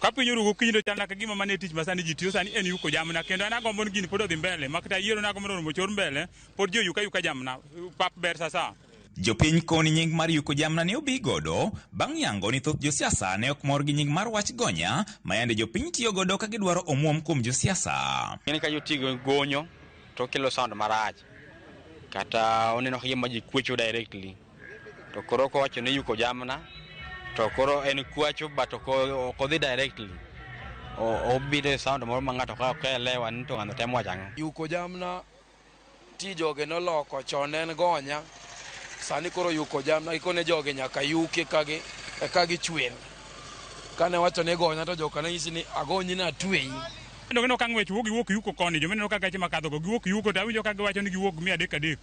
Ka piny oru gokinyi to chal ka gima mane tich ma sani ji tiyo sani en yuko jamna, kendo an agombo ni gini pod odhi mbele, ma kata yiero nagombo ni mondo ochor mbele, pod ji oyuka yuka jamna, pap ber sasa. Jopiny koni nying mar yuko jamna ne obi godo bang' yango ni thoth josiasa ne ok mor gi nying mar wach gonya ma yande jopiny tiyo godo ka gidwaro omuom kuom josiasa. Ng'eni ka jotigo gonyo to kelo sound marach, kata oneno ka gima ji kwecho directly, to koro kowacho ni yuko jamna to koro en kwacho but ok odhi directly, obiro e sound moro ma ng'ato ka ok elewa ni to ng'ano temo wacho ang'o. Yuko jamna ti joge noloko, chon en gonya, sani koro yuko jamna gikone joge nyaka yuki eka gichwer. Kane wacho ni gonya to joka ne nyisi ni agonyi na atweyi. Kendo gineno ka ng'wech wuok giwuok yuko koni, joma ineno ka gache makadho go giwuok yuko, to awinjo ka giwacho ni giwuok 300 3.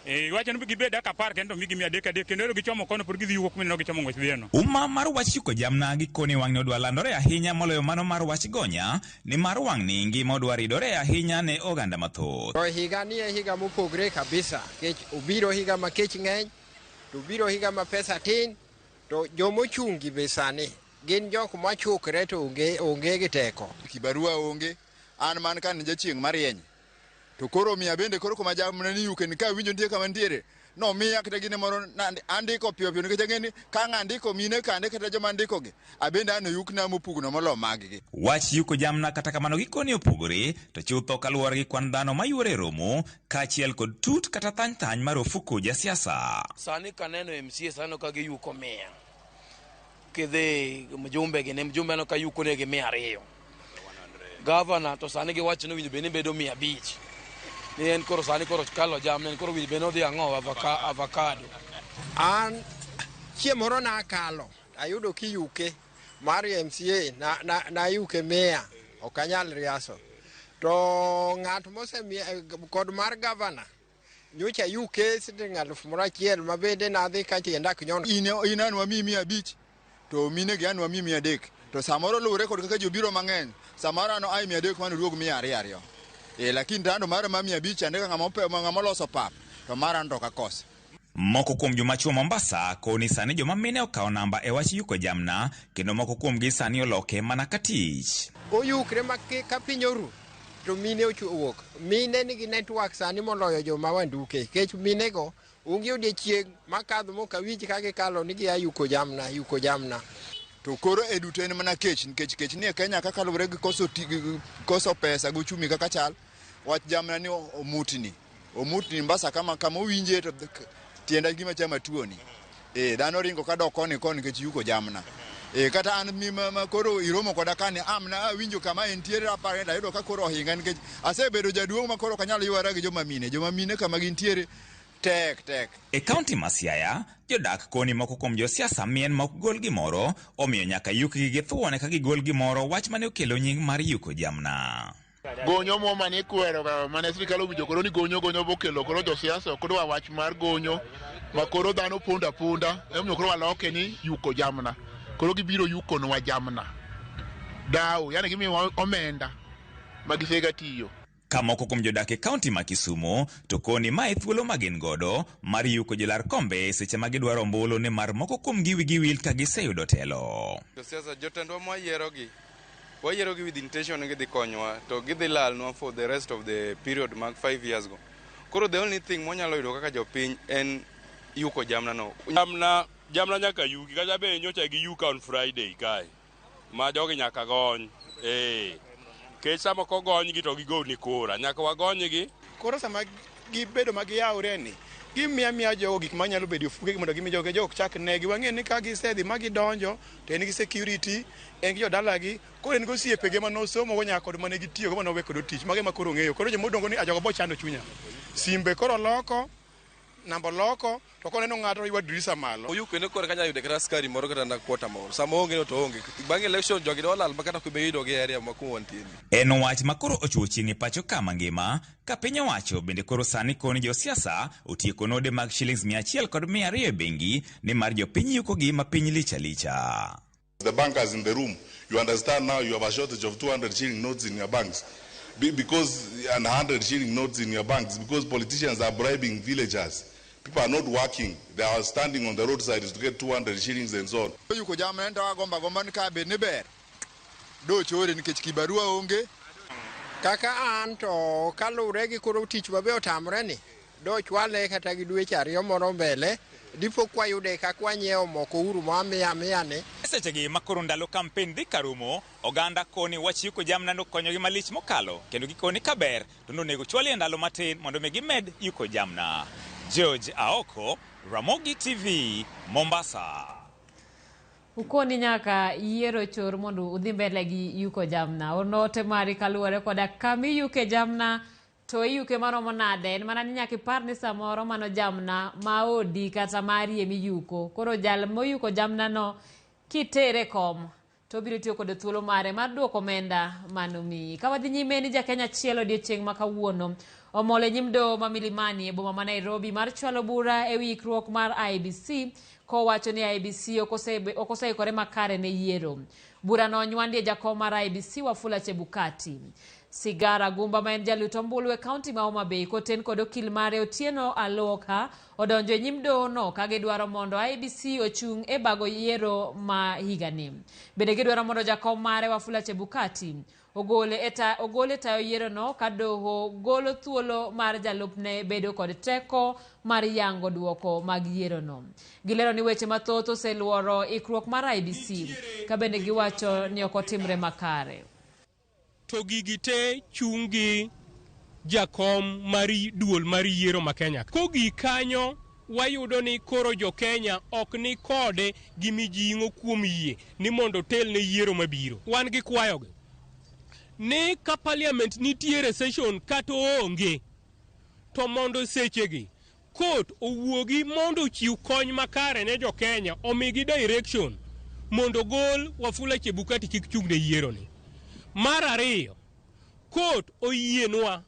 Giwacho ni gibed dak 10 kendo to migi 300 3, kendo ero gichomo kono pod gidhi yuko mineno gichomo ng'wech dhieno. Uma mar wach yuko jamna gikone wang'ni odwa landore ahinya moloyo mano mar wach gonya, nimar wang'ni ngima odwa ridore ahinya ne oganda mathoth. To higa ni e higa mopogre kabisa, nikech obiro higa ma kech ng'eny, to obiro higa ma pesa tin, to jomochungi be sani gin jok machukre to onge gi teko. Kibarua onge, an man ka ni jachieng' marieny. To koro miya bende koro kuma jamna ni yuke ni ka winjo nitie kama nitiere, no miya kata gine moro andiko piyo piyo nikech ang'e ni ka ng'a andiko mine kande kata joma andiko gi, abende an oyukna mopugno molo mag gi. Wach yuko jamna kata kamano gikone opogore, to chutho kaluwore gi kwan dhano mayuore e romo, kaachiel kod tut kata thany thany mar ofuko jasiasa. Sani kaneno MCA sani ka giyuko 100. Kidhi mjumbe gi ne mjumbe aneno ka yuko negi 200. Gavana to sani giwacho ni winjo bed ni bedo 500. Ni en koro sani koro kalo jamna, en koro winjo bed ni odhi ang'o, avocado. An chieng' moro nakalo, ayudo kiyuke mar MCA, nayuke 100, ok anyal riaso. To ng'at mosemiya kod mar gavana, nyocha ayuke siling alufu moro achiel ma bende nadhi ka tienda ok nyon. In an wamiyi 500, to mine gi an wamiyi 300. To samoro luwore kod kaka ji obiro mang'eny, samoro an ai 300 mano duog 200 ariyo. Lakini tando mara ma 500 chande ka ng'ama oloso pap, to mara an to ok akoso. Moko kuom joma chwo Mombasa koni sani joma mine okawo namba e wach yuko jamna, kendo moko kuomgi sani oloke mana ka tich. Oyukre ma ka piny oru to mine owuok. Mine nigi network sani moloyo joma wanduke, nikech minego onge odiechieng' makadho mok awinj ka gikalo ni gia yuko jamna, yuko jamna. To koro e duto en mana kech, nikech kech ni e Kenya kaka luwore gi koso pesa gi uchumi kaka chal, wach jamna ni omutni. Omutni Mombasa kama owinje to tienda gima chama tuoni. Dhano ringo kadok koni koni nikech yuko jamna. Kata an mi ma koro iromo koda kani, amna awinjo kama entiere aparo ni ayudo ka koro ohinga nikech asebedo jaduong' ma koro ok anyal ywara gi joma mine. Joma mine kama gintiere tek tek. E kaunti ma Siaya, jodak koni moko kuom josiasa mien ma ok gol gimoro, omiyo nyaka yukgi gi thuon eka gigol gimoro, wach mane okelo nying mar yuko jamna. Gonyo mo mane ikwero ga, mane sirikal owinjo koro ni gonyo, gonyo bokelo koro josiasa ok dwa wach mar gonyo, ma koro dhano pondo aponda, emomiyo koro waloke ni yuko jamna. Koro gibiro yukonwa jamna. Dawo, yani gimiyowa omenda ma gisega tiyo. Ka moko kuom jodak e kaunti ma Kisumu to koni mae thuolo ma gin godo mar yuko jolar kombe seche ma gidwaro ombulu, nimar moko kuomgi wigi wil ka giseyudo telo. Josiasa, jotendwa mwayierogi, wayierogi with intention ni gidhi konyowa, to gidhi lalnwa for the rest of the period mag 5 years go. Koro the only thing mwanyalo yudo kaka jopiny en yuko jamna no. Jamna, jamna nyaka yuki, kata be nyocha giyuka on Friday kae, ma jogi nyaka gony. Kech sama kogonygi to gigoni kura, nyaka wagonygi. Koro sama gibedo ma giyawre ni, gimiya miya jogo gik manyalo bedo e ofukegi mondo gimi jogo, jogo ok chak negi. Wang'eyo ni ka gisedhi ma gidonjo, to en gi security, en gi jodalagi, koro en gi osiepege mane osomogo nyaka kod mane gitiyogo mane owe kodo tich. Mago ema koro ong'eyo. Koro joma odong' ni, jogo bo chando chunya. Simbe koro loko, namba loko, to koneno ng'ato ywa dirisa malo. Oyuko ene kore kanya yude kata askari moro kata na kwota moro. Sama onge no to onge. Bang' election jogi ne olal ma kata ok ibi yudogi e area ma kuma wantie ni. En wach ma koro ochuo chieng' e pacho ka mangima, ka piny owacho bende koro sani koni josiasa otieko node mag shillings mia achiel kod mia ariyo e bengi nimar jopiny yukogi ma piny lich alicha. The bankers in the room, you understand now you have a shortage of 200 shilling notes in your banks. Because and 100 shilling notes in your banks, because politicians are bribing villagers. People are not working. They are standing on the roadside to get 200 shillings and so on. Yuko jamna en to agomba gomba ni ka bed ni ber. Dochore nikech kibarua onge. Kaka an to kalure gi koro tich mabe otamre ni dochwale kata gi dweche 2 moro mbele dipo kwayude kaka wanyiewo moko uru ma 100 ni. Sechegi makoro ndalo kampen dhi karumo, oganda koni wach yuko jamna nokonyogi malich mokalo, kendo gikoni kaber to nonego chwali e ndalo matin mondo mi gimed yuko jamna. George Aoko, Ramogi TV, Mombasa. Ukoni nyaka yiero chor mondo udhi mbele gi yuko jamna. Onote mari kaluwore koda kama iyuke jamna to iyuke maromo nade. En mana ni nyaka ipar ni samoro mano jamna ma odi kata mari emiyuko. Koro jal moyuko jamna no kitere kom to obiro tiyo kod thuolo mare mar duoko omenda manomiyi. Ka wadhi nyime ni ja-Kenya achiel odiochieng' ma kawuono omol e nyim doho ma Milimani e boma ma Nairobi mar chwalo bura e wi ikruok mar IEBC kowacho ni IEBC ok oseikore makare ne yiero. Burano onywandie jakom mar IEBC Wafula Chebukati. Sigara Gumba ma en jalut ombulu e kaunti ma Homa Bay koten kod okil mare Otieno Aloka odonjo e nyim doho no ka gidwaro mondo IEBC ochung' e bago yiero ma higani. Bende gidwaro mondo jakom mare Wafula Chebukati ogole tayo yiero no ka doho golo thuolo mar jalupne bedo kod teko mar yango duoko mag yiero no. Gilero ni weche mathoth oseluoro ikruok mar IEBC ka bende giwacho ni ok otimre makare. To gigi te chung' gi jakom mar duol mar yiero ma Kenya. Kogik kanyo wayudo ni koro jo Kenya ok ni kode gi mijing'o kuom yie ni mondo otel ne yiero mabiro. Wan gi kwayogi ni ka parliament nitiere session kata oonge to mondo sechegi court owuogi mondo ochiw kony makare ne jo Kenya, omigi direction mondo gol Wafula Chebukati kik chung' ne yiero ni. Mar ariyo, court oyienwa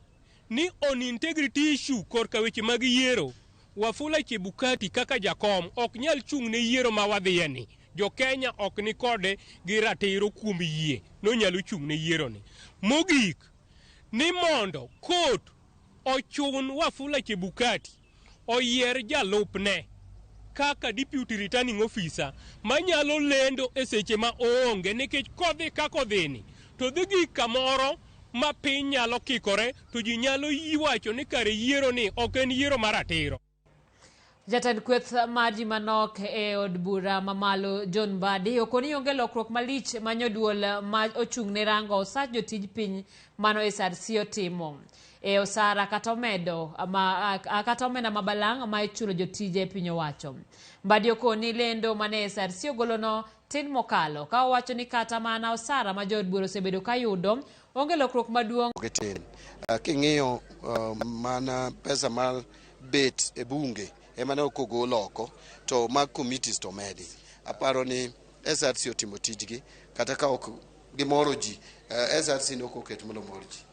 ni on integrity issue korka weche mag yiero, Wafula Chebukati kaka jakom ok nyal chung' ne yiero ma wadhiye ni. Jo Kenya ok ni kode gi ratiro kuom yie nonyalo chung' ne yiero ni. Mogik, ni mondo court ochun Wafula Chebukati oyier jalupne kaka deputy returning officer manyalo lendo e seche ma oonge, nikech kodhi kaka odhini to dhi gik kamoro ma piny nyalo kikore to ji nyalo wacho ni kare yiero ni ok en yiero mar ratiro. Jatend kweth mar ji manok e od bura mamalo John Mbadi okoni onge lokruok malich ma nyoduol ma ochung' ne rango osach jotij piny mano SRC otimo e osara kata omedo ma kata omenda mabalang' ma ichulo jotije piny owacho. Mbadi okoni lendo mane SRC ogolono tin mokalo ka owacho ni kata mana osara ma jood bura osebedo ka yudo onge lokruok maduong'. Gitin. King'iyo mana pesa mar bet e bunge ema ne ok ogol oko to mag committees to medi. Aparo ni SRC otimo tijgi kata ka ok gimoro ji, SRC ne ok oket mondo omor ji.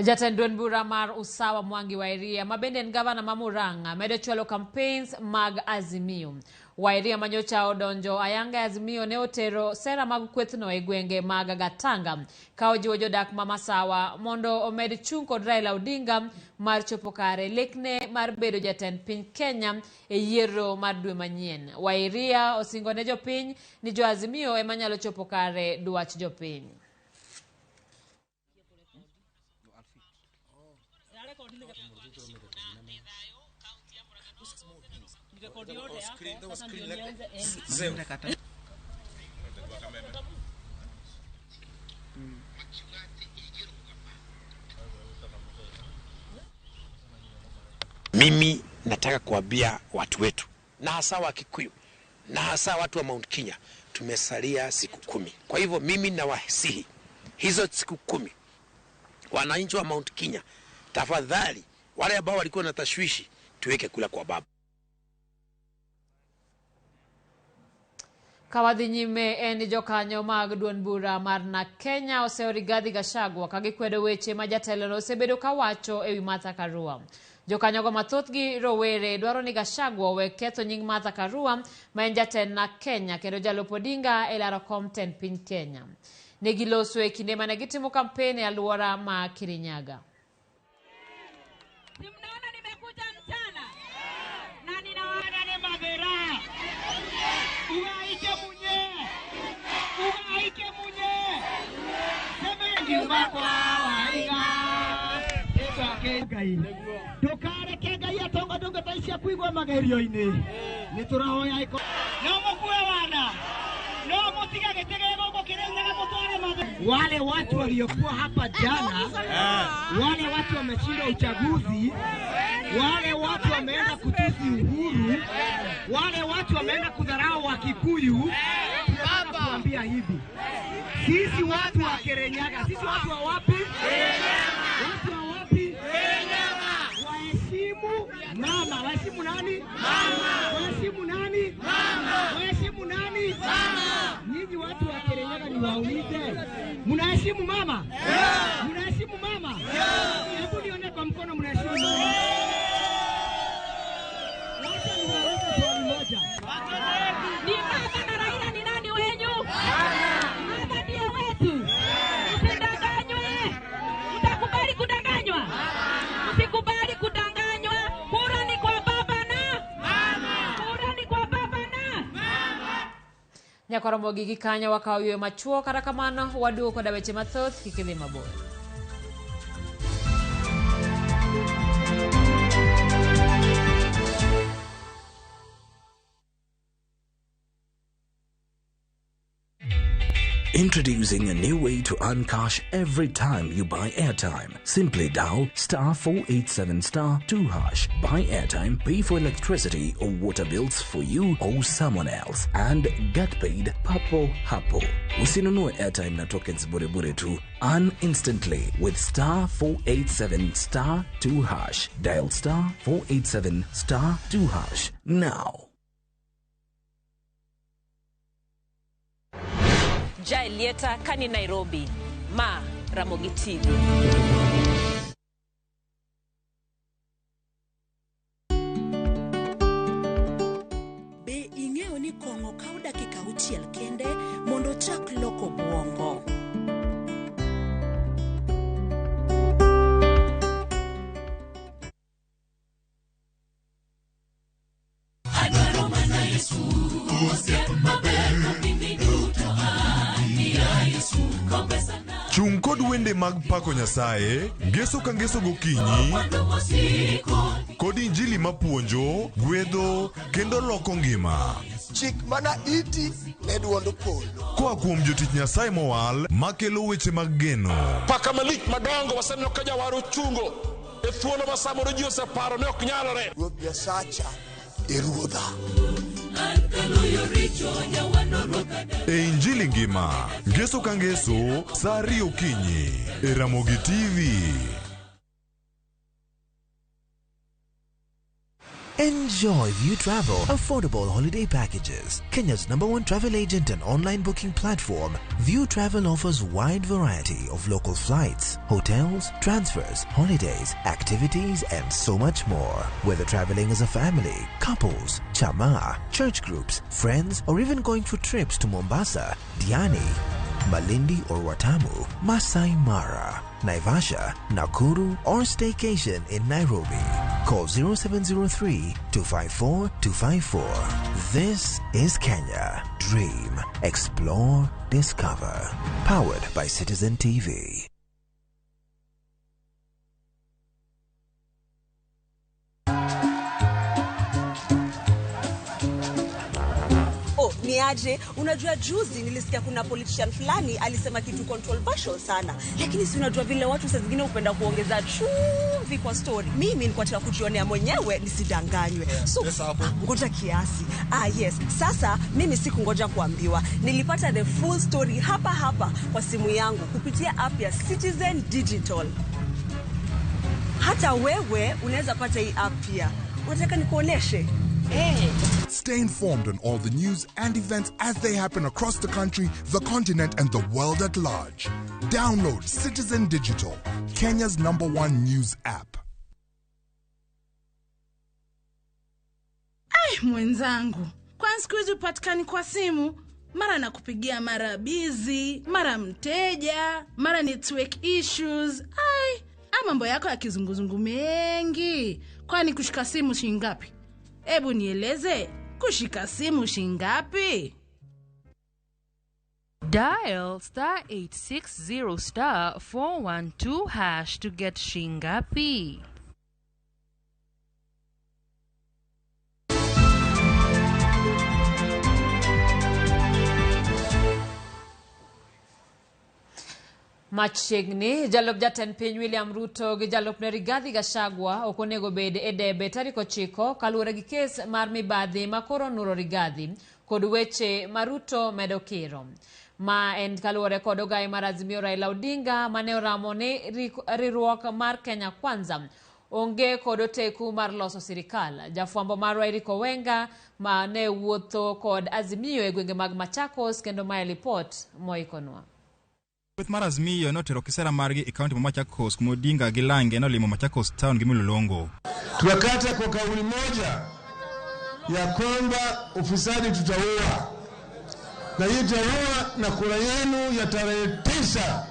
Jatend duond bura mar Usawa Mwangi wa Iria ma bende en gavana ma Murang'a medo chwalo campaigns mag Azimio. Wairia manyocha odonjo ayanga e Azimio ne otero sera mag kwethno e gwenge mag Gatanga ka ojiwo jodak ma Masawa mondo omed chung' kod Raila Odinga mar chopo kare lekne mar bedo jatend piny Kenya e yiero mar dwe manyien. Wairia osingo ne jopiny ni jo Azimio ema nyalo chopo kare dwach jopiny. Mimi nataka kuambia watu wetu na hasa wa Kikuyu na hasa watu wa Mount Kenya, tumesalia siku 10. Kwa hivyo mimi nawasihi hizo siku 10 wananchi wa Mount Kenya, tafadhali wale ambao walikuwa na tashwishi tuweke kula kwa baba. Kawadhi nyime en jokanyo mag duond bura mar NARC Kenya oseyo Rigathi Gachagua ka gikwedo weche ma jatelono osebedo kawacho ewi Martha Karua. Jokanyogo mathothgi rowere dwaro ni Gachagua owe ketho nying Martha Karua ma en jatend NARC Kenya kendo jalup Odinga e laro kom tend piny Kenya. Ne giloso e kinde mane gitimo kampen e alwora ma Kirinyaga. Kiuma kwa Waiga. Ngai ndukareke Ngai atonga ndungata ici kuigua magerio-inĩ nĩ tũrahoya iko no mũkue wana no mũtiga gĩtĩ gĩ gũkũ kĩrĩnyaga mũtware mathe. Wale watu waliokuwa hapa jana, wale watu wameshinda uchaguzi, wale watu wameenda kutusi Uhuru, wale watu wameenda kudharau Wakikuyu, tunataka kuambia hivi, sisi watu wa Kirinyaga, sisi watu wa wapi? Watu wa wapi? Waheshimu mama. Waheshimu nani? Mama. Waheshimu nani? Mama. Waheshimu nani? Mama. Nyinyi watu wa Kirinyaga niwaulize, mnaheshimu mama? Mnaheshimu mama? Hebu nione kwa mkono, mnaheshimu mama? Wacha niwaulize swali moja. Ni mama na Raila ni nani wenyu? Mama ndiye wetu. Msidanganywe. Mtakubali kudanganywa? Msikubali kudanganywa. Kura ni kwa baba na mama. Kura ni kwa baba na mama. Nyakoromogi gi kanyo wakawo yweyo machuok, kata kamano waduogo koda weche mathoth kik idhi mabor. Introducing a new way to earn cash every time you buy airtime. Simply dial star 487 star 2 hash. Buy airtime, pay for electricity or water bills for you or someone else, and get paid papo hapo. Usinunue airtime na tokens bure bure tu. Earn instantly with star 487 star 2 hash. Dial star 487 star 2 hash now. Jaelieta kani Nairobi, ma Ramogi TV. Be ing'eyo ni kong'o kawo dakika 6 kende mondo chak loko bwongo. Adwaro mana Yesu, osiep maber kopimi duto Chung kod wende mag pako Nyasaye, ngeso ka ngeso gokinyi, kod injili mapuonjo, gwedho kendo loko ngima. Chik mana iti ne duond polo. Koa kuom jotich Nyasaye mowal makelo weche mag geno. Paka malich madongo waseneno ka jawar ochungo e thuolo ma samoro ji oseparo ne ok nyalore. Ruoth Nyasacha e ruodha. E injili ngima, ngeso ka ngeso, saa 2 okinyi, e Ramogi TV. Enjoy View Travel affordable holiday packages. Kenya's #1 travel agent and online booking platform, View Travel offers wide variety of local flights, hotels, transfers, holidays, activities, and so much more. Whether traveling as a family, couples, chama, church groups, friends, or even going for trips to Mombasa, Diani, Malindi or Watamu, Masai Mara, Naivasha, Nakuru, or staycation in Nairobi. Call 0703 254 254. This is Kenya. Dream, explore, discover. Powered by Citizen TV. Niaje, unajua juzi nilisikia kuna politician fulani alisema kitu controversial sana. Lakini si unajua vile watu saa zingine hupenda kuongeza chumvi kwa story. Mimi nilikuwa nataka kujionea mwenyewe nisidanganywe. So ngoja kiasi. Yes. Sasa mimi sikungoja kuambiwa. Nilipata the full story hapa hapa kwa simu yangu kupitia app ya Citizen Digital. Hata wewe unaweza pata hii app pia. Unataka nikuoneshe? Hey. Stay informed on all the news and events as they happen across the country, the continent, and the world at large. Download Citizen Digital, Kenya's #1 news app. Ai, mwenzangu, kwa siku hizi upatikani kwa simu, mara nakupigia mara busy, mara mteja, mara network issues. Ai, mambo yako ya kizunguzungu mengi. Kwani kushika simu shilingi ngapi? Ebu nieleze, kushika simu shingapi? Dial star 860 star 412 hash to get Shingapi. Machiegni, jalup jatend piny William Ruto gi jalupne Rigathi Gachagua ok onego bed e debe tarik 9 kaluwore gi kes mar mibadhi ma koro nuro Rigathi kod weche ma Ruto medo kiro. Ma en kaluwore kod ogayi mar Azimio Raila Odinga mane oramo ni riwruok mar Kenya Kwanza onge kod oteku mar loso sirikal. Jafwambo marwa Eric Owenga ma ne wuotho kod Azimio e gwenge mag Machakos kendo mae lipot moikonwa. Kweth mar Azimio notero kisera margi e kaunti ma Machakos kuma Odinga gi Lange nolimo Machakos town gi Mulolongo. Tunakata kwa kauli moja ya kwamba ufisadi tutaua, na hii tutaua na kura yenu ya tarehe 9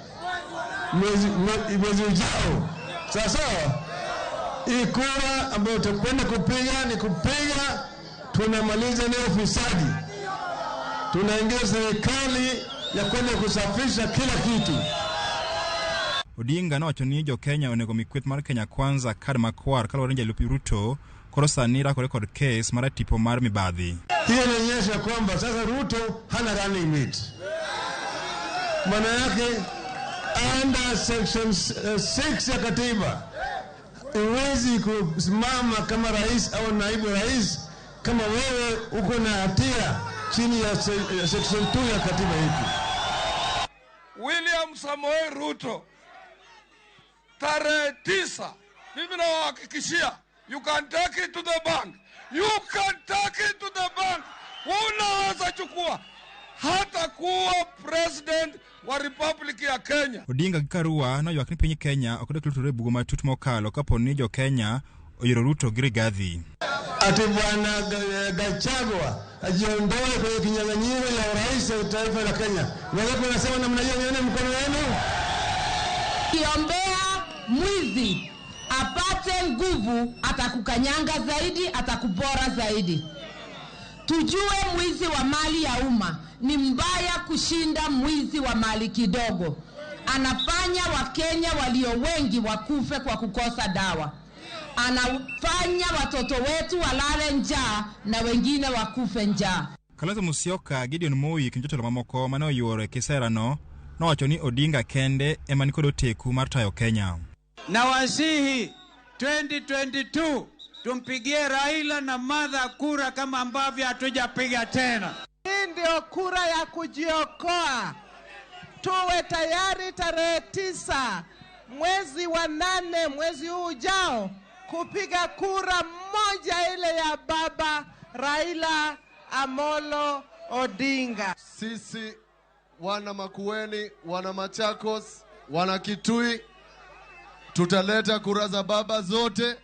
mwezi ujao. Sawa sawa, hii kura ambayo tutakwenda kupiga ni kupiga, tunamaliza na ufisadi, tunaingia serikali ya kwenda kusafisha kila kitu. Odinga nowacho ni jo Kenya onego mi kweth mar Kenya Kwanza kad makwar kaluwore ni jalup Ruto koro sani rakore kod kes mar tipo mar mibadhi. Hiyo inaonyesha kwamba sasa Ruto hana running mate. Maana yake under section 6 ya katiba huwezi kusimama kama rais au naibu rais kama wewe uko na hatia chini ya section 2 ya katiba yetu. William Samoei Ruto tarehe 9, mimi nawahakikishia, you can take it to the bank. You can take it to the bank. Unaweza chukua hata kuwa president wa Republic ya Kenya. Odinga gi Karua noywak ni piny Kenya ok dok luture bugo matut mokalo kapo ni jo Kenya oyiero Ruto gi Rigathi. Ati bwana Gachagua ajiondoe kwenye kinyang'anyiro ya urais wa taifa la Kenya. Wangapi wanasema namna hiyo? Nione mkono wenu. Kiombea mwizi apate nguvu, atakukanyanga zaidi, atakupora zaidi. Tujue mwizi wa mali ya umma ni mbaya kushinda mwizi wa mali kidogo. Anafanya Wakenya walio wengi wakufe kwa kukosa dawa. Anafanya watoto wetu walale njaa na wengine wakufe njaa. Kalonzo Musyoka, Gideon Moi kendo jotelo mamoko mane oyuoro e kiserano nowacho ni Odinga kende ema nikod oteku mar tayo Kenya. Nawasihi 2022 tumpigie Raila na Martha kura kama ambavyo hatujapiga tena. Hii ndio kura ya kujiokoa. Tuwe tayari tarehe 9 mwezi wa 8 mwezi huu ujao kupiga kura moja ile ya baba Raila Amolo Odinga. Sisi wana Makueni, wana Machakos, wana Kitui tutaleta kura za baba zote,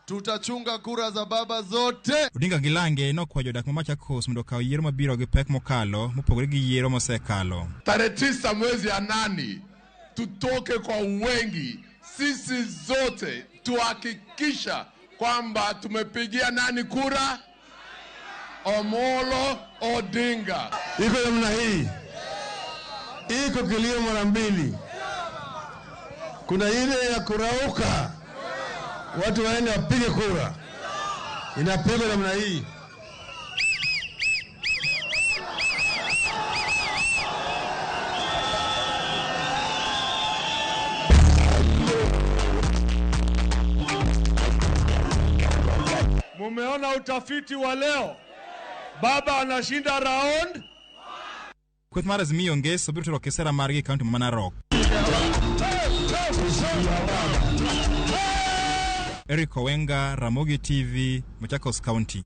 tutachunga kura za baba zote. Odinga gi Lange nokwayo jodak ma Machakos mondo okaw yiero mabiro gi pek mokalo mopogore gi yiero mosekalo. Tarehe 9 mwezi ya 8 tutoke kwa wengi, sisi zote tuhakikisha kwamba tumepigia nani kura? Omolo Odinga. Iko namna hii, iko kilio mara mbili. Kuna ile ya kurauka, watu waende wapige kura, inapigwa namna hii. Mumeona utafiti wa leo, baba anashinda round. Kweth mar Azimio ngeso biro tero kisera margi e kaunti ma Narok. Eric Owenga, Ramogi TV, Machakos County.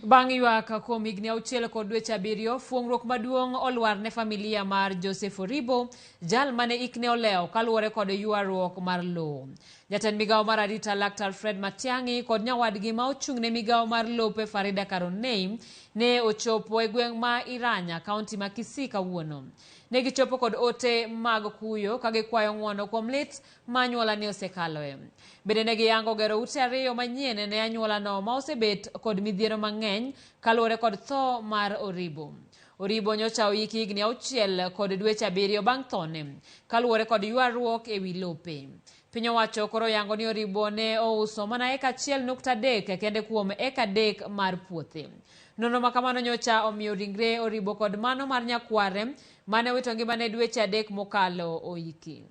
Bang' ywak kuom higni 6 kod dweche 7, fuong'ruok maduong' olwar ne familia mar Joseph Oribo, jal mane ikne olewo kaluwore kod ywaruok mar lowo. Jatend migawo mar arita Laktar Fred Matiang'i kod nyawadgi ma ochung' ne migawo mar lope Farida Karonei ne ochopo e gweng' ma Iranya, kaunti ma Kisii kawuono. Ne gichopo kod ote mag kuyo ka gikwayo ng'uono kuom lit ma anyuola ne osekaloe. Bende ne giyango gero ute 2 manyien ne anyuolano ma osebet kod midhiero mang'eny kaluwore kod tho mar Oribo. Oribo nyocha oyiki higni 6 kod dweche 7 bang' thone kaluwore kod ywaruok ewi lope. Piny owacho koro yango ni Oribo ne ouso mana eka 1.3 kende kuom eka 3 mar puothe. Nonro ma kamano nyocha omiyo ringre Oribo kod mano mar nyakware mane owito ngimane dweche 3 mokalo oiki.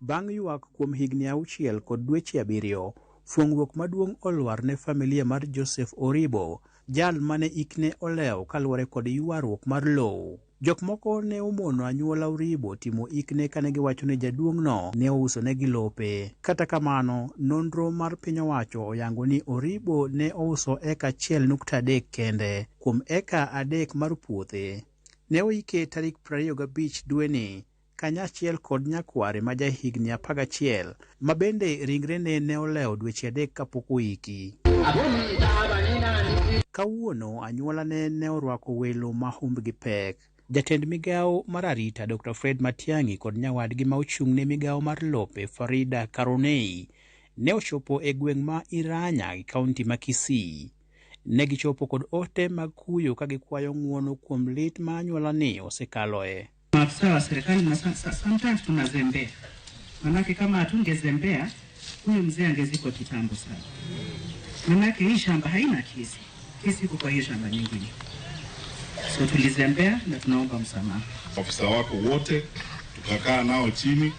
Bang' ywak kuom higni 6 kod dweche 7, fuong'ruok maduong' olwar ne familia mar Joseph Oribo, jal mane ikne olewo kaluwore kod ywaruok mar lowo. Jok moko ne omono anyuola Oribo timo ikne kane giwacho ni jaduong'no ne ousonegi lope. Kata kamano, nonro mar piny owacho oyango ni Oribo ne ouso eka 1.3 kende kuom eka 3 mar puothe. Ne oike tarik 25 dweni kanyachiel kod nyakware ma jahigni 11 ma bende ringrene ne olewo dweche 3 kapok oiki. Kawuono anyuolane ne orwako welo ma humbgi pek. Jatend migawo mar arita Dr. Fred Matiang'i kod nyawadgi ma ochung' ne migawo mar lope Farida Karonei ne ochopo e gweng' ma Iranya e kaunti ma Kisii. Ne gichopo kod ote mag kuyo ka gikwayo ng'uono kuom lit ma anyuolani osekaloe. Maafisa wa serikali na sometimes tunazembea, manake kama hatungezembea huyu mzee angezikwa kitambo sana, manake hii shamba haina kesi, kesi iko kwa hiyo shamba nyingine. So tulizembea na tunaomba msamaha. Afisa wako wote tukakaa nao chini,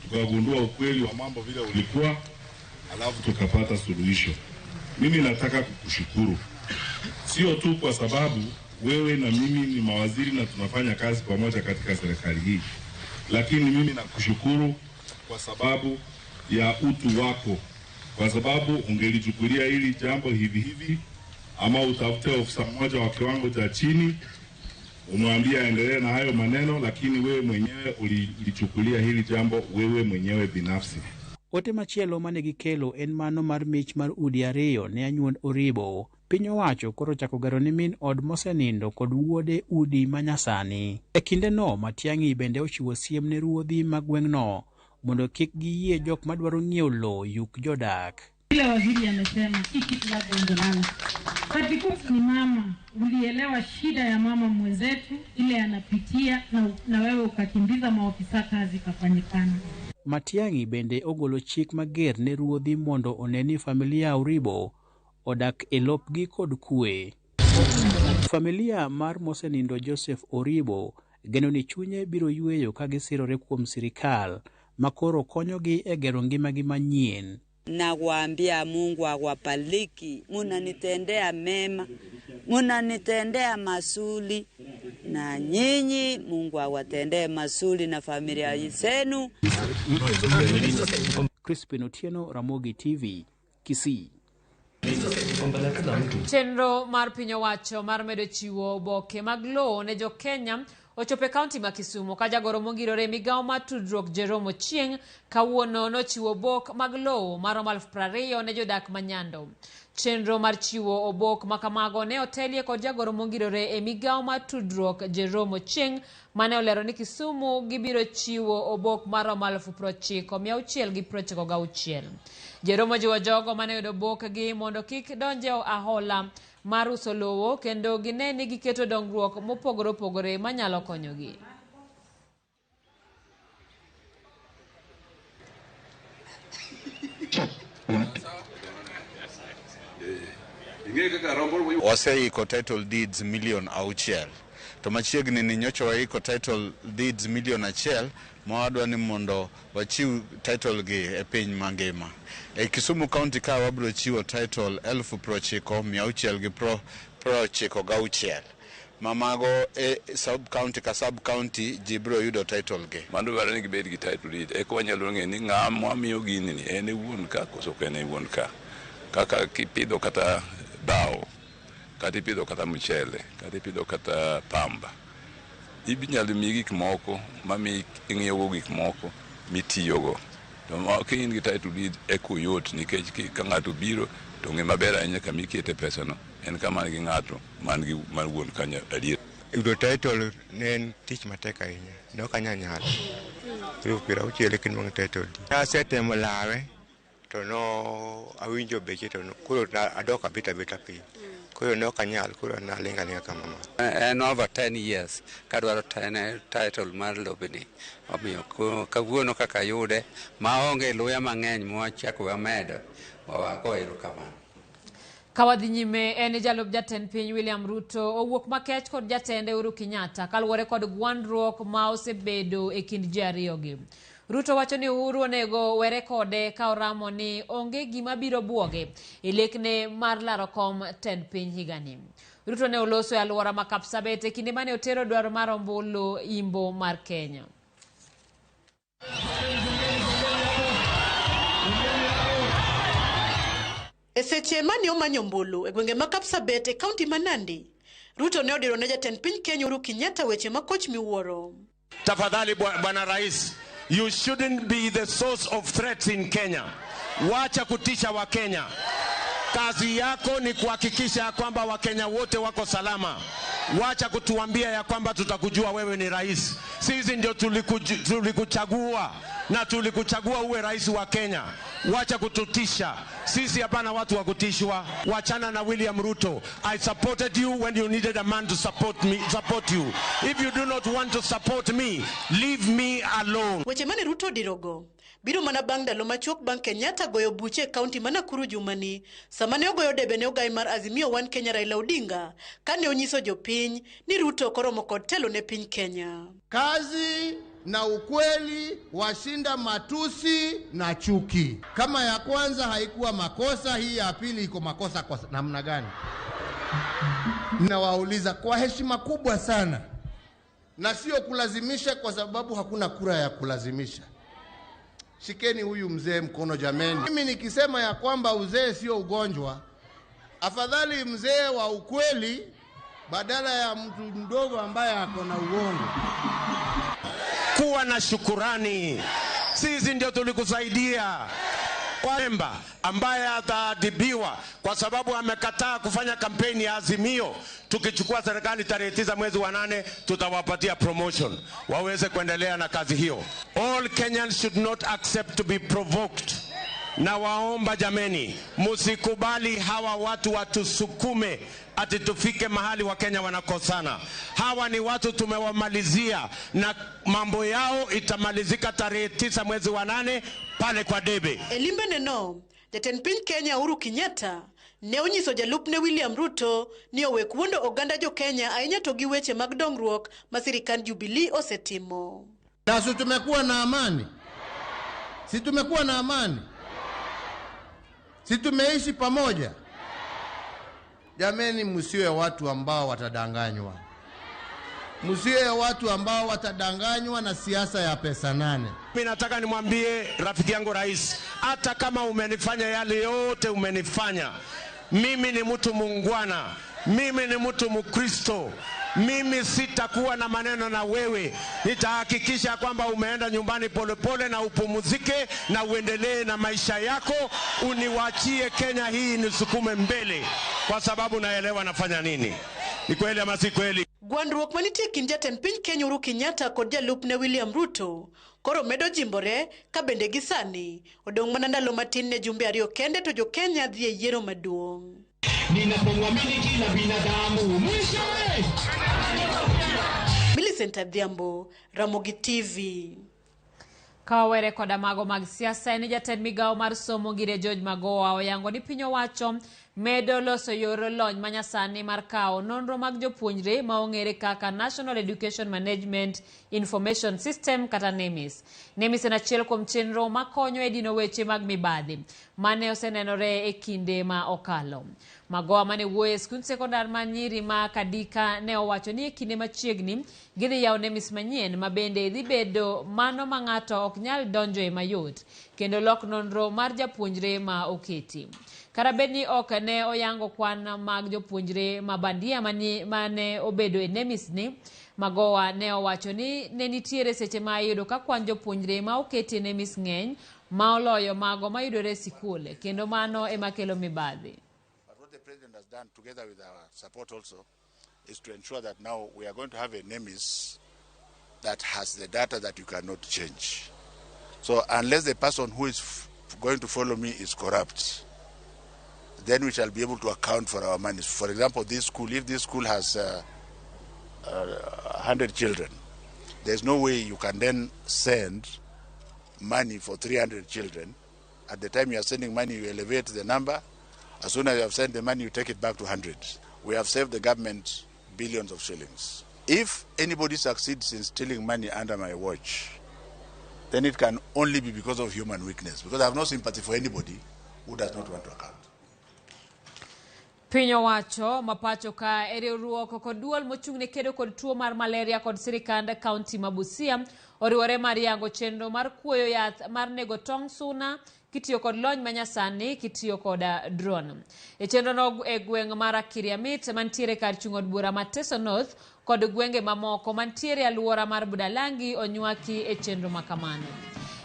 tukagundua ukweli wa mambo vile ulikuwa, alafu tukapata suluhisho. Mimi nataka kukushukuru, sio tu kwa sababu wewe na mimi ni mawaziri na tunafanya kazi pamoja katika serikali hii, lakini mimi nakushukuru kwa sababu ya utu wako, kwa sababu ungelichukulia hili jambo hivi hivi ama utafute ofisa mmoja wa kiwango cha chini umwambie aendelee na hayo maneno, lakini wewe mwenyewe ulichukulia hili jambo wewe mwenyewe binafsi. Ote machielo mane gikelo en mano mar mich mar udi 2 ne anyuond Oribo. Piny owacho koro chako gero ne min od mosenindo kod wuode udi manyasani. E kindeno, Matiang'i bende ochiwo siem ne ruodhi mag gweng'no mondo kik giyie jok madwaro ng'iewo lowo yuk jodak. Vile waziri amesema hii kitu labda ungelala ni mama, ulielewa shida ya mama mwenzetu ile anapitia, na wewe ukakimbiza maofisa kazi kafanyikana. Matiang'i bende ogolo chik mager ne ruodhi mondo one ni familia Oribo odak e lopgi kod kwe. Familia mar mosenindo Joseph Oribo geno ni chunye biro yweyo ka gisirore kuom sirikal makoro konyogi e gero ngimagi manyien. Nawaambia Mungu awabariki, munanitendea mema, munanitendea mazuri, na nyinyi Mungu awatendee mazuri na familia zenu. Crispin Otieno, Ramogi TV, Kisii. Chenro mar piny owacho mar medo chiwo oboke mag lowo ne jo-Kenya ochopo e kaunti ma Kisumu ka jagoro mongirore migawo mar tudruok Jerome Ochieng' kawuono nochiwo obok mag lowo maromo 20,000 ne jodak ma Nyando. Chenro mar chiwo obok makamago ne otelie kod jagoro mongirore e migawo mar tudruok Jerome Ochieng' mane olero ni Kisumu gibiro chiwo obok maromo 90,696. Jerome ojiwo jogo mane oyudo obokgi mondo kik donje ahola mar uso lowo kendo gine ni giketo dongruok mopogore opogore manyalo konyogi. Waseiko title deeds 6 million, to machiegni ni nyocha waiko title deeds 1 million ma wadwa ni mondo wachiw title gi e piny mangima. E Kisumu County ka wabiro chiwo title 90,696 mamago e sub county ka sub county ji biro yudo title gi. Mano dwaro ni gibed gi title deed eka wanyalo ng'eyo ni ng'ama miyo gini ni en e wuon ka koso ok en e wuon ka. Kaka kipidho kata bao, kata ipidho kata mchele, kata ipidho kata pamba, inyalo miyi gik moko mamiyi ing'iewogo gik moko mitiyogo. To ka in gi title deed eka oyot, nikech ka ng'ato biro to ng'e maber ahinya kama ikete pesano en kama nigi ng'ato man gi man wuon kanyo adier. Yudo title ne en tich matek ahinya, ne ok anyal nyalo. 60,000 e kind mag title deed. Asetemo lawe to no awinjo beche to koro adok abet abeta piny. Koro ne ok anyal, koro naling' aling'a kamano. En over 10 years kadwaro title mar lobni. Omiyo kawuono kaka ayude maonge luya mang'eny mwachako wamedo, wago erokamano. Ka wadhi nyime en jalup jatend piny William Ruto owuok makech kod jatende Uhuru Kenyatta kaluwore kod gwandruok ma osebedo e kind ji ariyogi. Ruto wacho ni Uhuru onego were kode ka oramo ni onge gima biro buoge e lekne mar laro kom tend piny higani. Ruto ne oloso e alwora ma Kapsabet e kinde mane otero dwaro mar ombulu Imbo mar Kenya. E seche mane omanyo ombulu e gwenge ma Kapsabet e kaunti ma Nandi, Ruto ne odiro ne jatend piny Kenya Uhuru Kenyatta weche makoch miwuoro. Tafadhali Bwana Rais, you shouldn't be the source of threats in Kenya. Wacha kutisha Wakenya. Kazi yako ni kuhakikisha kwamba Wakenya wote wako salama. Wacha kutuambia ya kwamba tutakujua wewe ni rais. Sisi ndio tulikuchagua na tulikuchagua uwe rais wa Kenya. Wacha kututisha. Sisi hapana watu wa kutishwa. Wachana na William Ruto. I supported you when you needed a man to support me, support you. If you do not want to support me, leave me alone. Weche mane Ruto odirogo biro mana bang' ndalo machuok bang' Kenyatta goyo buche e kaunti ma Nakuru jumani sama ne ogoyo debe ne ogai mar Azimio One Kenya Raila Odinga kane onyiso jopiny ni Ruto koromo kod telo ne piny Kenya. Kazi na ukweli washinda matusi na chuki. Kama ya kwanza haikuwa makosa, hii ya pili iko makosa kwa namna gani? Nawauliza kwa heshima kubwa sana, na sio kulazimisha, kwa sababu hakuna kura ya kulazimisha. Shikeni huyu mzee mkono jameni. Mimi nikisema ya kwamba uzee sio ugonjwa, afadhali mzee wa ukweli badala ya mtu mdogo ambaye ako na uongo. Kuwa na shukurani, sisi ndio tulikusaidia. Kwamba ambaye ataadhibiwa kwa sababu amekataa kufanya kampeni ya Azimio, tukichukua serikali tarehe 9 mwezi wa 8 tutawapatia promotion waweze kuendelea na kazi hiyo. All Kenyans should not accept to be provoked. Na waomba jameni, msikubali hawa watu watusukume ati tufike mahali Wakenya wanakosana. Hawa ni watu tumewamalizia na mambo yao itamalizika tarehe 9 mwezi wa 8 pale kwa debe. E limbe neno, jatend piny Kenya Uhuru Kenyatta ne onyiso jalupne William Ruto ni owek wuondo oganda jo Kenya ahinya to gi weche mag dongruok ma sirikand Jubilee osetimo. Na si tumekuwa na amani? Si tumekuwa na amani? Si tumeishi pamoja? Jameni, msiwe watu ambao watadanganywa. Msiwe watu ambao watadanganywa na siasa ya pesa nane. Mimi nataka nimwambie rafiki yangu rais, hata kama umenifanya yale yote umenifanya, mimi ni mtu muungwana, mimi ni mtu Mkristo. Mimi sitakuwa na maneno na wewe. Nitahakikisha kwamba umeenda nyumbani polepole na upumzike na uendelee na maisha yako. Uniwachie Kenya hii nisukume mbele, kwa sababu naelewa nafanya nini. Ni kweli ama si kweli? Gwandruok manitie kind jatend piny Kenya Uhuru Kenyatta kod jalupne William Ruto koro medo jimbore ka bende gi sani odong' mana ndalo matin ne jumbe 2 kende to jo Kenya dhi e yiero maduong'. Ninapomwamini kila binadamu mwishowe. Millicent Adhiambo, Ramogi TV. Ka wawere koda mago mag siasa, en jatend migawo mar somo Ngire George Magoha oyango ni piny owacho medo loso yor lony manyasani mar kawo nonro mag jopuonjre ma ong'ere kaka National Education Management Information System kata NEMIS. NEMIS en achiel kuom chenro makonyo e dino weche mag mibadhi mane osenenore e kinde ma okalo. Magoha mane wuoyo e skund sekondar ma Nyiri ma Kadika ne owacho ni e kinde machiegni gidhi yawo NEMIS manyien ma bende dhi bedo mano ma ng'ato ok nyal donjoe mayot kendo lok nonro mar japuonjre ma oketi. Kata bed ni ok ne oyango kwan mag jopuonjre ma bandia mane obedo e NEMIS ni, Magoha ne owacho ni ne nitiere seche ma iyudo ka kwan jopuonjre ma oketi e NEMIS ng'eny ma oloyo mago mayudore e sikul kendo mano ema kelo mibadhi. But what the president has done together with our support also is to ensure that now we are going to have a NEMIS that has the data that you cannot change. So unless the person who is going to follow me is corrupt, Then we shall be able to account for our money. For example, this school, if this school has 100 children, there's no way you can then send money for 300 children. At the time you are sending money, you elevate the number. As soon as you have sent the money, you take it back to 100. We have saved the government billions of shillings. If anybody succeeds in stealing money under my watch, then it can only be because of human weakness, because I have no sympathy for anybody who does not want to account. Piny owacho ma pacho ka e riwruok kod duol mochung' ne kedo kod tuo mar malaria kod sirikand kaunti ma Busia oriwore mar yango chenro mar kuoyo yath mar nego tong' suna kitiyo kod lony manyasani kitiyo kod drone. E chenrono e gweng' mar Kiriamit mantiere kar chung' od bura ma Teso North kod gwenge mamoko mantiere aluora mar Budalangi onywaki e chenro makamano.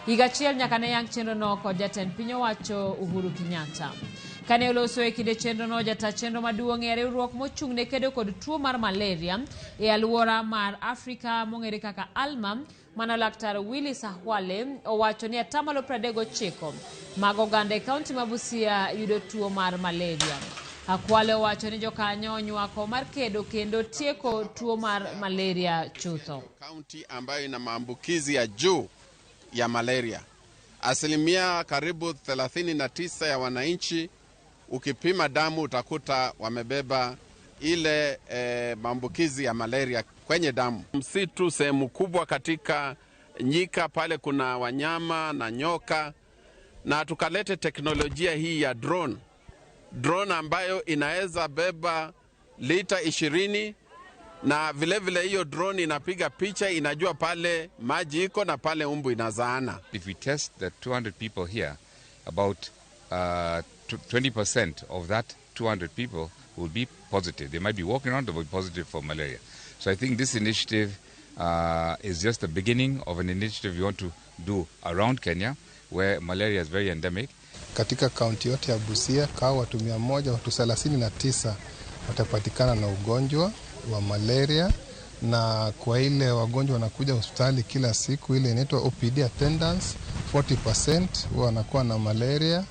Higa achiel nyaka ne yang chenrono kod jatend piny owacho Uhuru Kenyatta. Kane oloso e kinde chenrono, jata chenro maduong' e riwruok mochung' ne kedo kod tuo mar malaria e aluora mar Afrika mong'ere kaka ALMA, mano Laktar Willis Akhwale owacho ni atamalo 39 mag oganda e kaunti ma Busia yudo tuo mar malaria. Akhwale owacho ni jokanyo onywako mar kedo kendo tieko tuo mar malaria chutho. Kaunti ambayo ina maambukizi ya juu ya malaria, asilimia karibu 39 ya wananchi ukipima damu utakuta wamebeba ile maambukizi ya malaria kwenye damu. Msitu sehemu kubwa katika nyika pale kuna wanyama na nyoka, na tukalete teknolojia hii ya drone. Drone ambayo inaweza beba lita 20, na vile vile hiyo drone inapiga picha, inajua pale maji iko na pale umbu inazaana. If we test the 200 people here, about 20% of that 200 people will be positive. They might be walking around, they will be positive for malaria. So I think this initiative is just the beginning of an initiative we want to do around Kenya, where malaria is very endemic. Katika kaunti yote ya Busia, kwa watu 100, watu 39 watapatikana na ugonjwa wa malaria, na kwa ile wagonjwa wanakuja hospitali kila siku, ile inaitwa OPD attendance, 40% wanakuwa na malaria.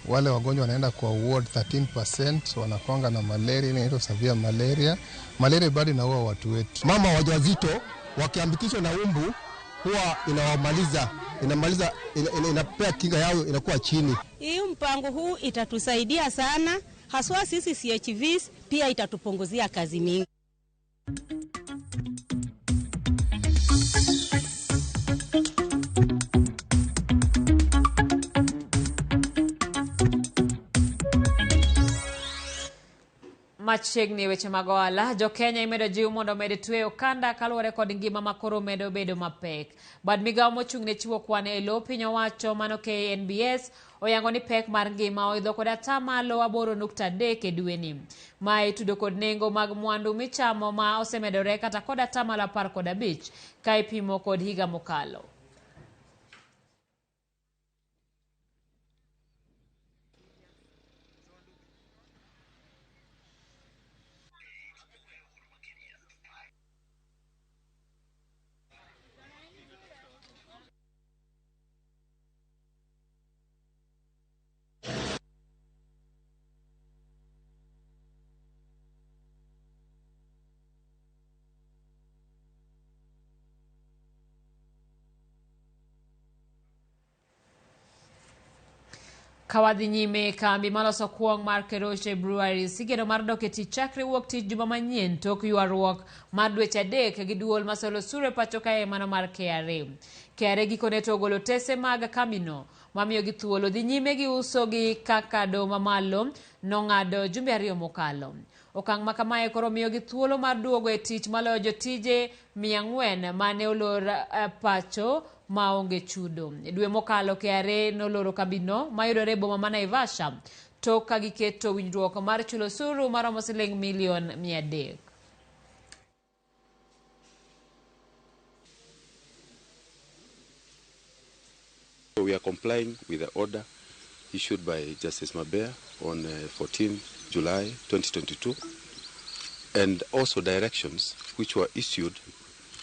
Wale wagonjwa wanaenda kwa ward 13% wanakuanga na malaria, ile inaitwa severe malaria. Malaria bado inaua watu wetu. Mama wajawazito wakiambikishwa na umbu huwa inawamaliza, inamaliza, inapea kinga yao inakuwa chini. Hii mpango huu itatusaidia sana, haswa sisi CHVs, pia itatupunguzia kazi mingi. Machiegni weche mag ohala, jo-Kenya imedo jiw mondo omed tweyo okanda kaluwore kod ngima ma koro medo bedo mapek. Bad migawo mochung' ne chiwo kwan e lo piny owacho mano KNBS oyango ni pek mar ngima oidho kod atamalo 8.3 e dweni. Mae itudo kod nengo mag mwandu michamo ma osemedore kata kod atamalo 15 ka ipimo kod higa mokalo. Kawadhi nyime kambi maloso kuong' mar Keroche Breweries igeno mar dok e tich chakre wuok tich juma manyien tok ywaruok mar dweche 3 gi duol masolo osuru e pacho kae mano mar KRA. KRA gikone to ogolo tese mag kambino mamiyogi thuolo dhi nyime gi uso gi kaka doho mamalo nong'ado jumbe 2 mokalo. Okang' ma kamae koro miyogi thuolo mar duogo e tich maloyo jotije 400 mane olor pacho maonge chudo. Dwe mokalo KRA noloro kambino mayudore e boma ma Naivasha tok ka giketo winjruok mar chulo osuru maromo siling milion 300. We are complying with the order issued by Justice Mabea on 14 July 2022, and also directions which were issued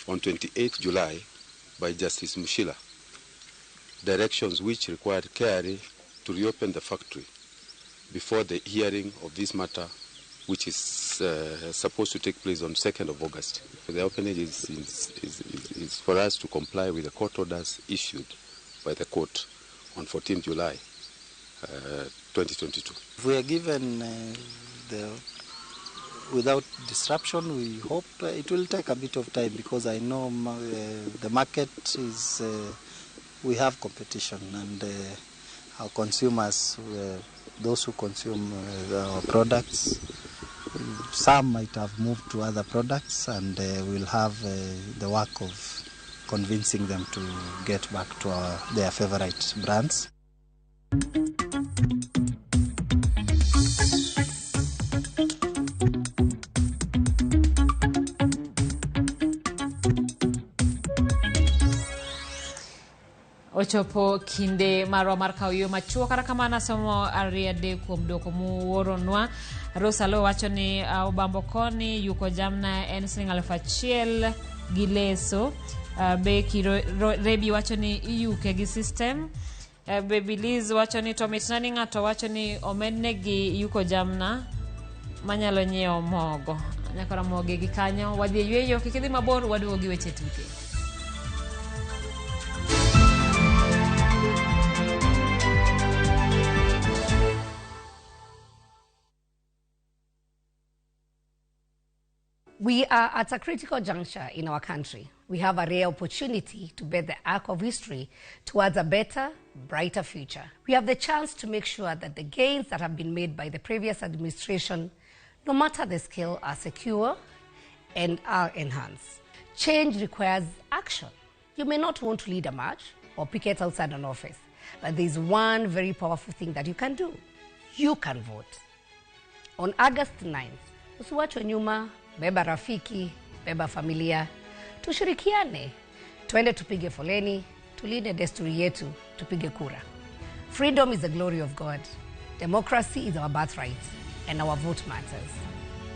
on 28 July by Justice Mushila, directions which required KRA to reopen the factory before the hearing of this matter, which is supposed to take place on 2nd of August. The opening is for us to comply with the court orders issued by the court on 14 July 2022. If we are given without disruption, we hope it will take a bit of time, because I know the market is, we have competition, and our consumers, those who consume our products, some might have moved to other products, and we'll have the work of convincing them to get back to their favorite brands. Ochopo kinde marwa mar kawo yo machuok. Kata kamano asomo 2 kuom duoko muoronwa. Rosalo wacho ni Obambo koni yuko jamna en siling 1000 gi leso. Beki Rebi wacho ni iyuke gi system. Baby Liz wacho ni to mitna ni ng'ato wacho ni omednegi yuko jamna manyalo nyiewo mogo. Nyakora moge gi kanyo wadhi e yweyo, kik idhi mabor, waduogo gi weche tuke. We are at a critical juncture in our country. We have a rare opportunity to bend the arc of history towards a better, brighter future. We have the chance to make sure that the gains that have been made by the previous administration, no matter the scale, are secure and are enhanced. Change requires action. You may not want to lead a march or picket outside an office, but there is one very powerful thing that you can do. You can vote. On August 9th, usiwachwe nyuma. Beba rafiki, beba familia, tushirikiane, tuende tupige foleni, tulinde desturi yetu, tupige kura. Freedom is the glory of God. Democracy is our birthright, and our vote matters.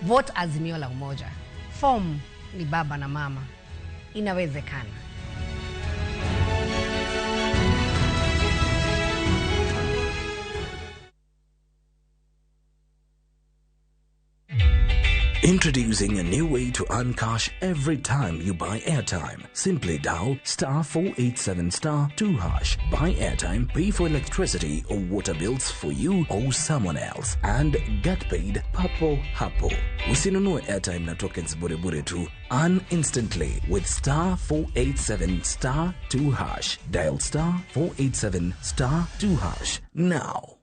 Vote Azimio la Umoja. Form ni baba na mama. Inawezekana. Introducing a new way to earn cash every time you buy airtime. Simply dial *487*2#. Buy airtime, pay for electricity or water bills for you or someone else, and get paid papo hapo. Usinunue airtime na tokens bure bure tu. Earn instantly with *487*2#. Dial *487*2# now.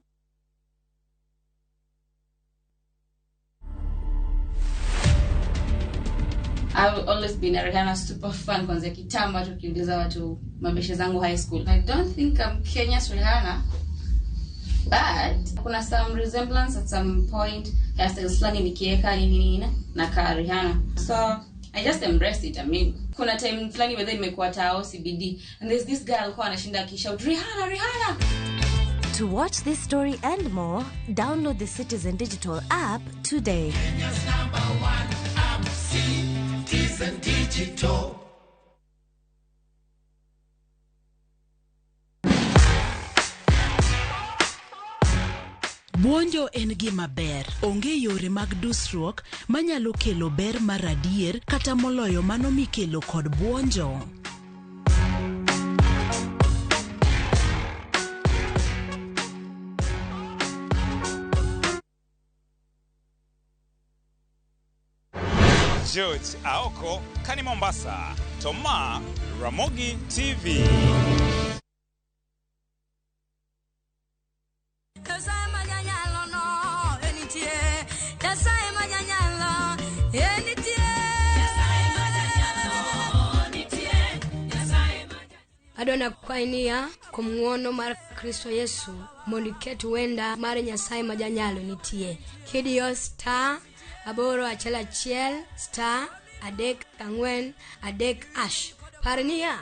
I've always been a Rihanna super fan kwanzia kitambo, hata ukiuliza watu mabeshe zangu high school. I don't think I'm Kenya's Rihanna, but kuna some resemblance at some point, hairstyles fulani nikieka nini nini na ka Rihanna. So I just embrace it. I mean, kuna time fulani whether imekuwa tao CBD, and there's this girl alikuwa anashinda akishout Rihanna, Rihanna. To watch this story and more, download the Citizen Digital app today. Kenya's number one app, Citizen Digital. Buonjo en gima ber. Onge yore mag dusruok manyalo kelo ber mar adier kata moloyo mano mikelo kod buonjo. George Aoko, Kani Mombasa, Toma, Ramogi TV. Adona kwainia kuom ng'wono mar Kristo Yesu mondo iket wenda mar Nyasaye ma janyalo nitie. Kidiyo *811 *343 #. Par niya,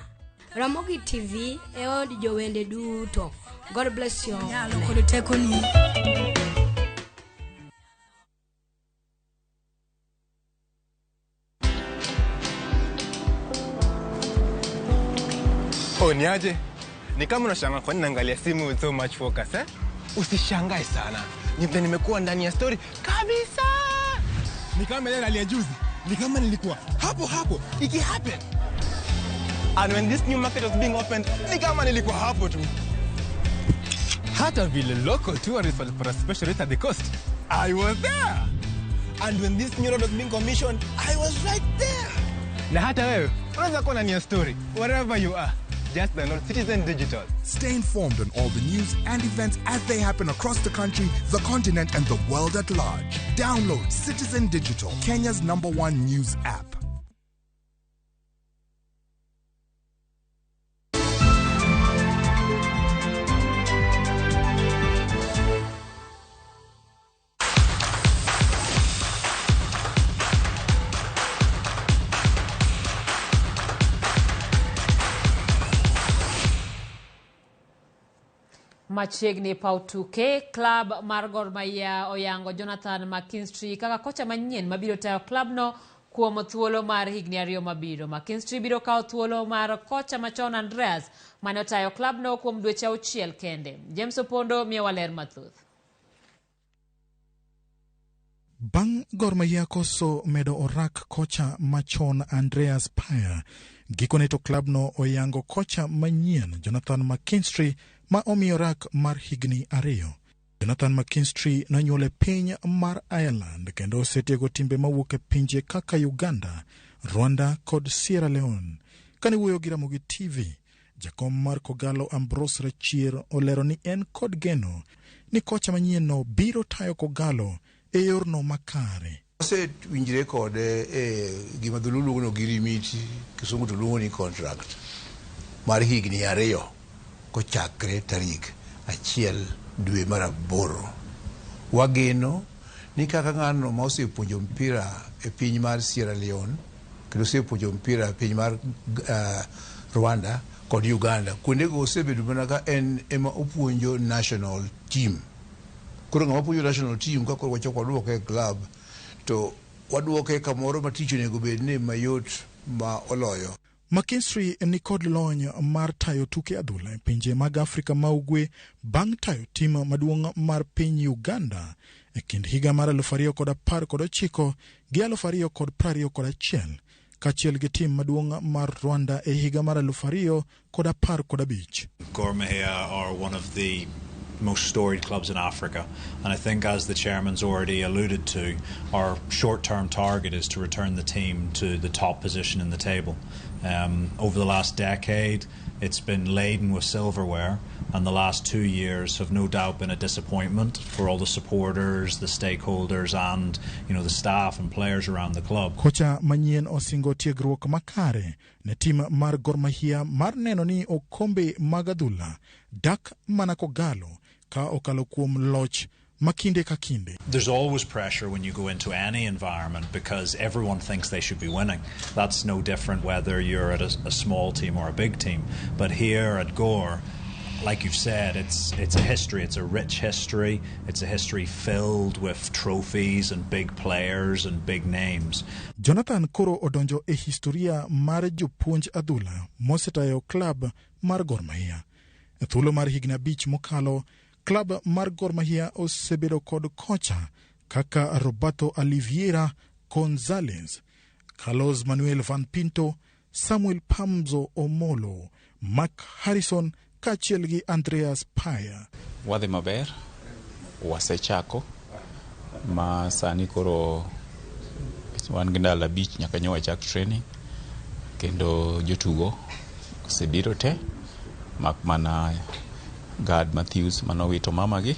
Ramogi TV e od jowende duto. God bless you. Nyalo kod tekoni. Oh, niaje? Ni kama unashangaa kwa nini naangalia simu with so much focus, eh? Usishangae sana. Ni vile nimekuwa ndani ya story kabisa. Ni kama ile rally ya juzi. Ni kama nilikuwa hapo hapo iki happen. And when this new market was being opened, ni kama nilikuwa hapo tu. Hata vile local tourists walipata special rate at the coast, I was there. And when this new road was being commissioned, I was right there. Na hata wewe unaweza kuwa ndani ya story wherever you are. Just download Citizen Digital. Stay informed on all the news and events as they happen across the country, the continent, and the world at large. Download Citizen Digital, Kenya's number one news app. Machiegni paw tuke, klab mar Gor Mahia oyango Jonathan McKinstry kaka kocha manyien mabiro tayo klabno kuom thuolo mar higni 2 mabiro. McKinstry biro kawo thuolo mar kocha machon Andreas mane otayo klabno kuom dweche 6 kende. James Opondo miyowa ler mathoth. Bang' Gor Mahia koso medo orak kocha machon Andreas Paya, gikone to klabno oyango kocha manyien Jonathan McKinstry ma omiyo rak mar higni 2. Jonathan McKinstry nonyuol e piny mar Ireland kendo osetiego timbe mawuok e pinje kaka Uganda, Rwanda kod Sierra Leone. Kane wuoyo gi Ramogi TV, jakom mar Kogalo Ambrose Rachier olero ni en kod geno ni kocha manyienno biro tayo Kogalo e yorno makare. Osewinjre kode e gima dholuo luongo ni ogirimiti, kisungu to luongo ni contract mar higni 2 kochakre tarik 1 dwe mar 8. Wageno ni kaka ng'ano ma osepuonjo mpira e piny mar Sierra Leone kendo osepuonjo mpira e piny mar Rwanda kod Uganda, kuondego osebedo mana ka en ema opuonjo national team. Koro ng'ama puonjo national team ka koro wachako waduoke e club to waduoke kamoro ma tich onego bed ni mayot ma oloyo. McKinstry ni kod lony mar tayo tuke adhula e pinje mag Afrika ma Ugwe bang' tayo tim maduong' mar piny Uganda e kind higa mar 2019 gi 2021 kaachiel gi tim maduong' mar Rwanda e higa mar 2015. Gor Mahia are one of the most storied clubs in Africa, and I think, as the chairman's already alluded to, our short-term target is to return the team to the top position in the table. Over the last decade, it's been laden with silverware, and the last 2 years have no doubt been a disappointment for all the supporters, the stakeholders, and the staff and players around the club. Kocha manyien osingo tiegruok makare ne tim mar Gor Mahia mar neno ni okombe mag adhula dak mana Kogalo ka okalo kuom loch ma kinde ka kinde. There's always pressure when you go into any environment because everyone thinks they should be winning. That's no different whether you're at a small team or a big team. But here at Gor, like you've said, it's a history. It's a rich history. It's a history filled with trophies and big players and big names. Jonathan koro odonjo e historia mar jopuonj adhula mosetayo klab mar Gor Mahia. E thuolo mar higni 5 mokalo, klab mar Gor Mahia osebedo kod kocha kaka Roberto Oliveira Gonzalez, Carlos Manuel Van Pinto, Samuel Pamzo Omolo, Mark Harrison kaachiel gi Andreas Paya. Wadhi maber, wasechako ma sani koro wan gi ndalo 5 nyaka nyo wachak training, kendo jotugo osebiro te mak mana Gad Matthews manowito mamagi.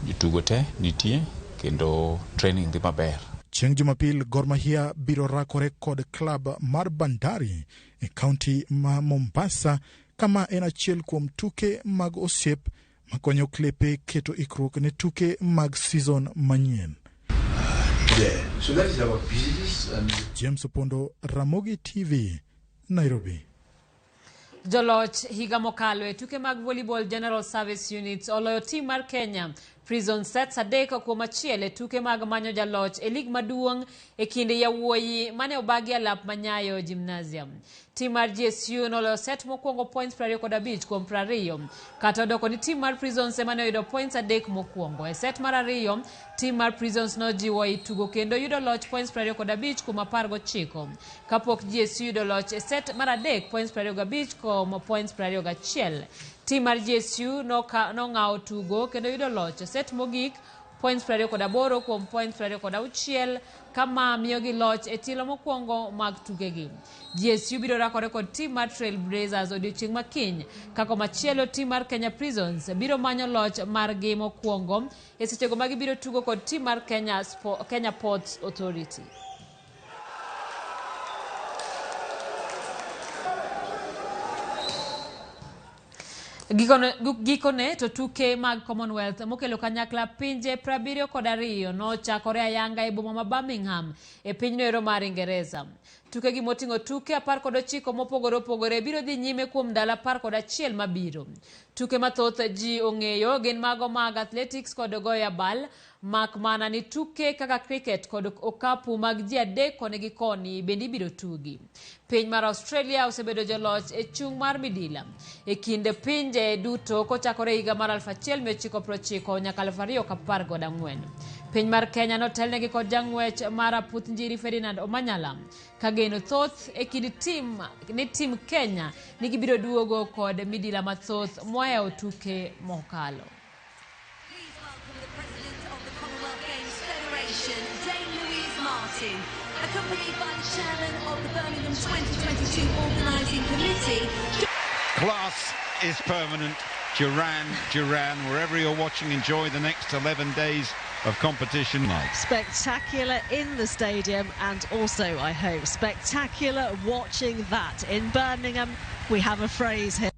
Jotugo te nitie kendo training dhi maber. Chieng' Jumapil, Gor Mahia biro rakore kod klab mar Bandari e kaunti ma Mombasa, kama en achiel kuom tuke mag osiep makonyo klepe keto ikruok ne tuke mag season manyien. So that is our business. And James Opondo, Ramogi TV, Nairobi. Joloch higa mokalo e tuke mag Volleyball General Service Units oloyo tim mar Kenya Prison sets 3 kuom 1 e tuke mag manyo jaloch e lig maduong' e kind yawuoyi mane obagi alap ma Nyayo Gymnasium. Tim mar GSU noloyo set mokwongo points 25 kuom 20, kata odoko ni tim mar Prisons ema ne oyudo points 3 mokwongo. E set mar 2, tim mar Prisons nojiwo i tugo kendo yudo loch points 25 kuom 19, kapok GSU yudo loch e set mar 3 points 25 kuom points 21. Tim mar GSU nong'awo tugo kendo yudo loch e set mogik points 28 kuom points 26, kama miyogi loch e tielo mokwongo mag tukegi. GSU biro rakore kod tim mar Trailblazers odiochieng' ma kiny, ka komachielo tim mar Kenya Prisons biro manyo loch margi mokwongo e sechego ma gibiro tugo kod tim mar Kenya Ports Authority. Gikone to tuke mag Commonwealth mokelo kanyakla pinje 72 nochakore ayanga e boma ma Birmingham e pinyno ero mar Ingereza. Tukegi moting'o tuke 19 mopogore opogore biro dhi nyime kuom ndalo 11 mabiro. Tuke mathoth ji ong'eyo gin mago mag athletics kod goyo abal, mak mana ni tuke kaka cricket kod okapu mag ji 3 koni gi koni bende ibiro tugi. Piny mar Australia osebedo joloch e chung' mar midila e kind pinje duto kochakore higa mar 1990 nyaka 2014. Piny mar Kenya notelnegi kod jang'wech mar aputh njiri Ferdinand Omanyala, ka geno thoth e kind tim ni tim Kenya ni gibiro duogo kod midila mathoth mohewo tuke mokalo. Dame Louise Martin, accompanied by the chairman of the Birmingham 2022 Organising Committee. Class is permanent. Duran, Duran, wherever you're watching, enjoy the next 11 days of competition. Spectacular in the stadium, and also, I hope, spectacular watching that. In Birmingham, we have a phrase here.